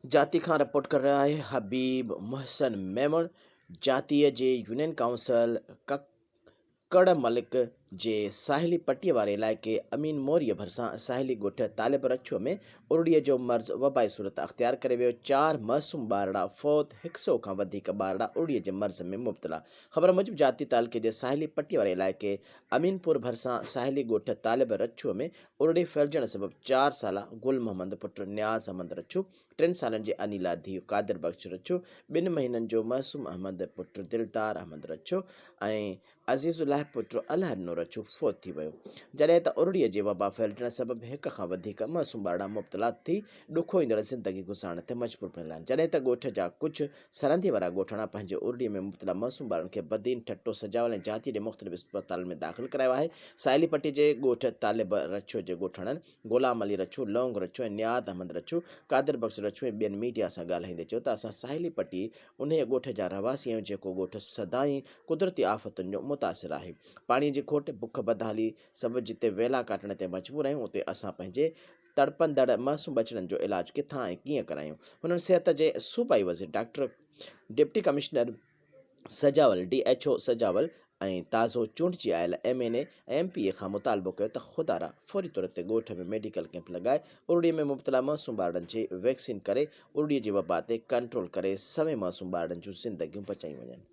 جاتي کان رپورٽ ڪري رهيو آهي حبيب محسن ميمڻ جاتي جي يونين ڪائونسل ڪڪڙ ملڪ جي ساحلي پٽي واري علائقي امين موريء ڀرسان ساحلي ڳوٺ طالب رڇو ۾ ارڙيء جو مرض وبائي صورت اختيار ڪري ويو، چار معصوم ٻارڙا فوت، هڪ سئو کان وڌيڪ ٻارڙا ارڙيء جي مرض ۾ مبتلا. خبر موجب جاتي تعلقي جي ساحلي پٽي واري علائقي امين پور ڀرسان ساحلي ڳوٺ طالب رڇو ۾ ارڙي ڦهلجڻ سبب چار سالا گل محمد پٽ نياز احمد رڇو، ٽن سالن جي انيلا ڌيء قادر بخش رڇو، ٻن مهينن جو معصوم احمد پٽ دلدار احمد رڇو ۽ عزيز الله پٽ الهه ڏنو رڇو فوت ٿي ويو. جڏهن ته ارڙيء جي وبا ڦهلجڻ سبب هڪ کان وڌيڪ معصوم ٻارڙا مبتلا ٿي ڏکوئيندڙ زندگي گذارڻ تي مجبور بڻيل آهن. جڏهن ته ڳوٺ جا ڪجهه سرندي وارا ڳوٺاڻا پنهنجي ارڙيء ۾ مبتلا معصوم ٻارن کي بدين، ٺٽو، سجاول ۽ جاتيء جي مختلف اسپتالن ۾ داخل ڪرايو آهي. ساحلي پٽي جي ڳوٺ طالب رڇو جي ڳوٺاڻن غلام علي رڇو، لونگ رڇو ۽ نياز احمد رڇو، قادر بخش رڇو ۽ ٻين ميڊيا سان ڳالهائيندي چيو ته اسان ساحلي پٽي انهيء ڳوٺ جا رهواسي آهيون جيڪو ڳوٺ سدائين قدرتي آفتن جو متاثر آهي. پاڻي جي کوٽ، بک بدحالي سبب جتي ويلا ڪاٽڻ تي مجبور آهيون اتي اسان پنهنجي تڙپندڙ معصوم ٻچڙن جو علاج ڪٿان ۽ ڪيئن ڪرايون؟ هنن صحت جي صوبائي وزير doctor, deputy commissioner Sujawal, D H O Sujawal ۽ تازو چونڊجي آيل M N A ۽ M P A کان مطالبو ڪيو ته خدارا فوري طور تي ڳوٺ ۾ ميڊيڪل ڪئمپ لڳائي ارڙي ۾ مبتلا معصوم ٻارڙن جي ويڪسين ڪري ارڙي جي وبا تي ڪنٽرول ڪري سوين معصوم ٻارڙن جون زندگيون بچايون وڃن.